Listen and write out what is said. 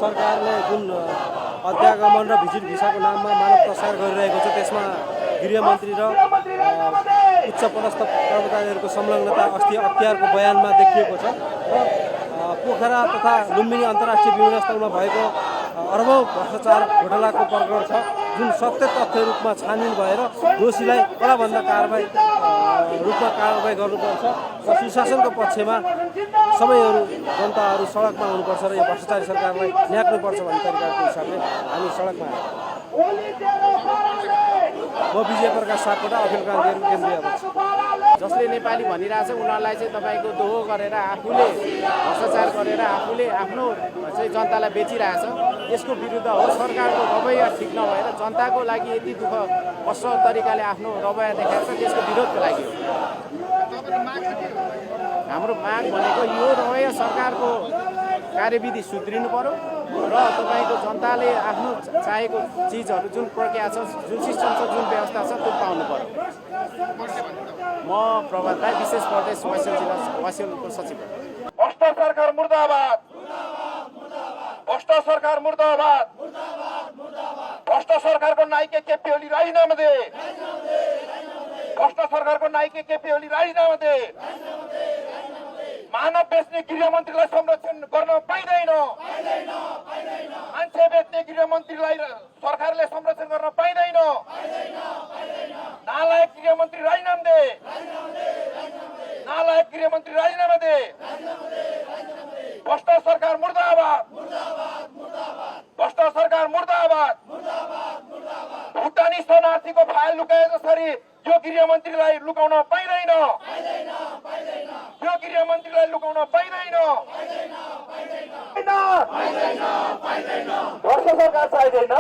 सरकारले जुन अध्यागमन र भिजिट भिसाको नाममा मानव तस्कर गरिरहेको छ त्यसमा गृहमन्त्री र उच्च पदस्थ कर्मचारीहरूको संलग्नता अस्ति अख्तियारको बयानमा देखिएको छ र पोखरा तथा लुम्बिनी अन्तर्राष्ट्रिय विमानस्थलमा भएको अरबौं भ्रष्टाचार घोटालाको प्रकरण छ जुन सत्य तथ्य रूपमा छानबिन भएर दोषीलाई कडाभन्दा रूपमा कारबाही गर्नुपर्छ र सुशासनको पक्षमा सबैहरू जनताहरू सडकमा आउनुपर्छ र यो भ्रष्टाचारी सरकारलाई न्याक्नुपर्छ भन्ने तरिकाको हिसाबले हामी सडकमा म विजय प्रकाश सापकोटा अखिल क्रान्तिकारी केन्द्रीय अध्यक्ष। जसले नेपाली भनिरहेछ उनीहरूलाई चाहिँ तपाईँको दोहो गरेर आफूले भ्रष्टाचार गरेर आफूले आफ्नो चाहिँ जनतालाई बेचिरहेछ। यसको विरुद्ध हो सरकारको रवैया ठिक नभएर जनताको लागि यति दुःख कस्तो तरिकाले आफ्नो रवैया देखाएको छ त्यसको विरोधको लागि हो। हाम्रो माग भनेको यो रवैया सरकारको कार्यविधि सुध्रिनु पर्यो र तपाईँको जनताले आफ्नो चाहेको चिजहरू जुन प्रक्रिया छ जुन सिस्टम छ जुन व्यवस्था छ त्यो पाउनु पर्यो। म प्रभात राई विशेष प्रदेश वासिल जिल्ला वासिलको सचिव। भ्रष्ट सरकार मुर्दाबाद, भ्रष्ट सरकार मुर्दाबाद, भ्रष्ट सरकारको नाइके केपी ओली राजीनामा दे, भ्रष्ट सरकारको नाइके केपी ओली राजीनामा दे। मानव बेच्ने गृहमन्त्रीलाई संरक्षण गर्न पाइँदैन, मान्छे बेच्ने गृहमन्त्रीलाई सरकारले संरक्षण गर्न पाइँदैन। नालायक गृहमन्त्री राजीनामा दे, नालायक गृहमन्त्री राजीनामा दे। भ्रष्ट सरकार मुर्दाबाद, भ्रष्ट सरकार मुर्दाबाद। भुटानी शरणार्थीको फाइल लुकाए जसरी यो गृहमन्त्रीलाई लुकाउन पाइँदैन, यो गृहमन्त्रीलाई लुकाउन पाइँदैन। भ्रष्ट सरकार चाहिँदैन।